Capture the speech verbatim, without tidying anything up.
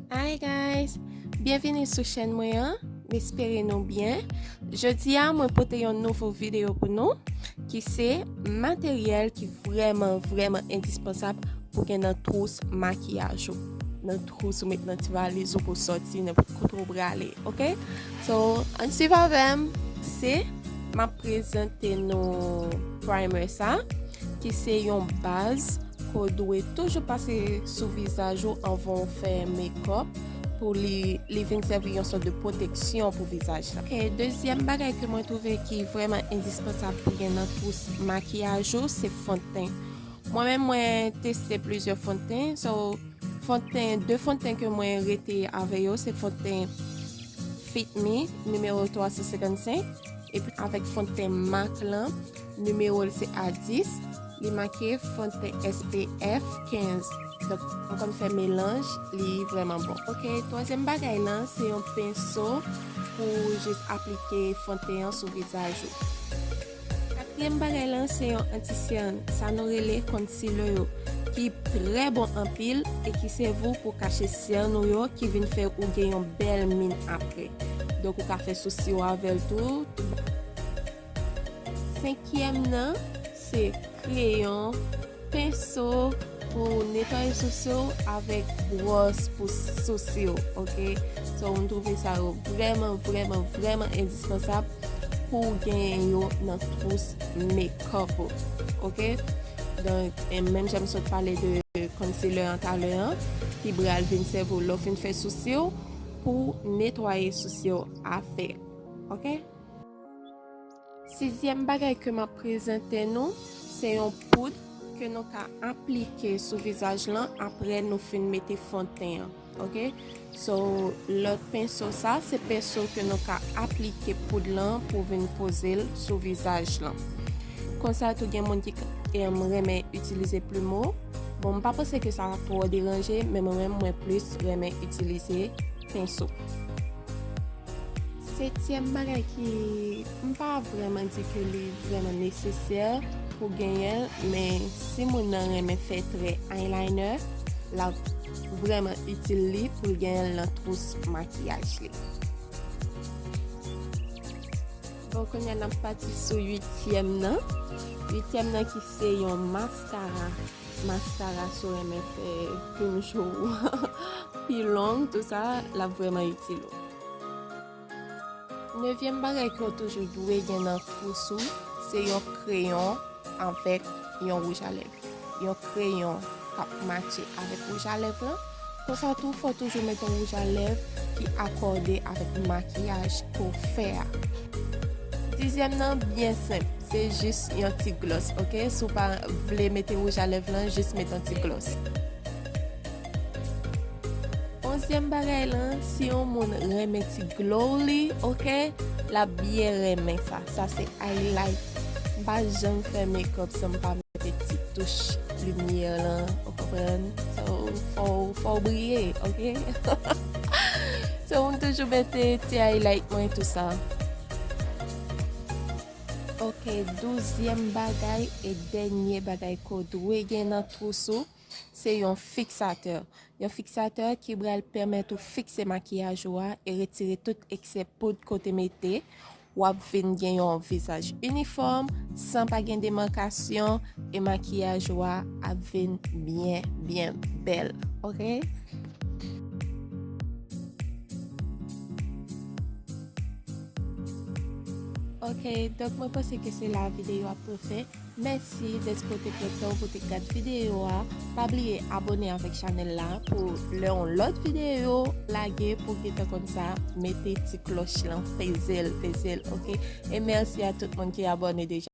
Hi guys! Byenvini sou chèn mwen an. M espere nou byen. Jodi a, mwen pote yon nouvo videyo pou nou ki se materyèl ki vrèman, vrèman endispansab pou gen nan twous makiyaj ou. Nan twous ou met nan ti valiz ou pou sòti nenpòt kote ou prale, oke? So, ann swiv avè m. Se, m ap prezante nou primer sa, ki se yon baz ke w dwe toujou pase sou vizaj ou anvan w fè makeup pou li, li vin sèvi yon sòt de pwoteksyon pou vizaj la. Oke, dezyèm bagay ke mwen twouve ki vrèman endispansab pou gen nan twous makiyaj ou, se fondten. Mwen menm, mwen teste plizyè fondten. So, fondten, de fondten ke mwen rete avè yo, se fondten Fit Me, nimewo twa san senkannsenk, epi avèk fondten MAC lan, nimewo l se A dis, li make fondten S P F kenz. Donk, m konn fè melanj, li vrèman bon. Oke, twazyèm bagay lan, se yon penso pou jis aplike fondten an sou vizaj ou. Katriyèm bagay lan, se yon anti-sèn, sa nou rele concealer yo, ki trè bon anpil e ki sèvi w pou kache sèn ou yo, ki vin fè ou gen yon bèl min apre. Donk, ou ka fè sousè w avè l tou. Senkyèm nan, se kreyon, penso pou netwaye sousè w avèk bwòs pou sousè w, oke? So, m twouve sa yo vrèman, vrèman, vrèman endispansab pou w genyen yo nan twous makeup ou, oke? Donk, e menm jan m sot pale de concealer an talè an, ki pral vin sèvi w lè w fin fè sousè w pou netwaye sousè w avè, oke? Sizyèm bagay ke m ap prezante nou, se yon poud ke nou ka aplike sou vizaj lan apre nou fin mete fondten an, oke? So, lòt penso sa, se penso ke nou ka aplike poud lan pou vin poze l sou vizaj lan. Konsa tou gen moun ki k-, em, renmen itilize plimo. Bon, m pa panse ke sa twò deranje, men mwen menm, mwen plis renmen itilize penso. Setyèm bagay ki m pa vrèman di ke li vrèman nesesè pou genyen l, men si moun nan renmen fè trè eyeliner, l ap vrèman itil li pou l genyen l nan twous makiyaj li. Bon, kounye a n ap pati sou uityèm nan. Uityèm nan ki se yon maskara. Maskara, si w renmen fè plim cho w pi long, tou sa, l ap vrèman itil ou. Nevyèm bagay ke w toujou dwe gen nan twous ou, se yon kreyon avèk yon wouj a lèv. Yon kreyon k ap matche avèk wouj a lèv lan. Konsa tou, fò w toujou mete yon wouj a lèv ki akòde avèk makiyaj ke w fè a. Dizyèm nan byen senp, se jis yon ti glòs, oke? Si w pa vle mete wouj a lèv lan, jis mete yon ti glòs. Onzyèm bagay lan, si yon moun renmen ti glow li, oke, l ap byen renmen sa. Sa se highlight. M pa janm fè makeup san m pa mete ti touch limyè lan, ou konprann? So, fò, fò w briye, oke? So, m toujou mete ti highlight mwen, tou sa. Oke, douzyèm bagay e dènye bagay ke w dwe gen nan twous ou, se yon fiksatè. Yon fiksatè ki pral pèmèt ou fikse makiyaj ou a e retire tout eksè poud ke w te mete. W ap vin gen yon vizaj inifòm, san pa gen demakasyon, e makiyaj ou a ap vin byen, byen bèl. Oke? Oke, donk mwen panse ke se la videyo a pran fen. Mèsi dèske w te pran tan w pou te gad videyo a. Pa bliye abòne avèk chanèl la pou lè yon lòt videyo lage pou w gentan konn sa, mete ti klòch lan, peze l, peze l, oke? E mèsi a tout moun ki abòne deja.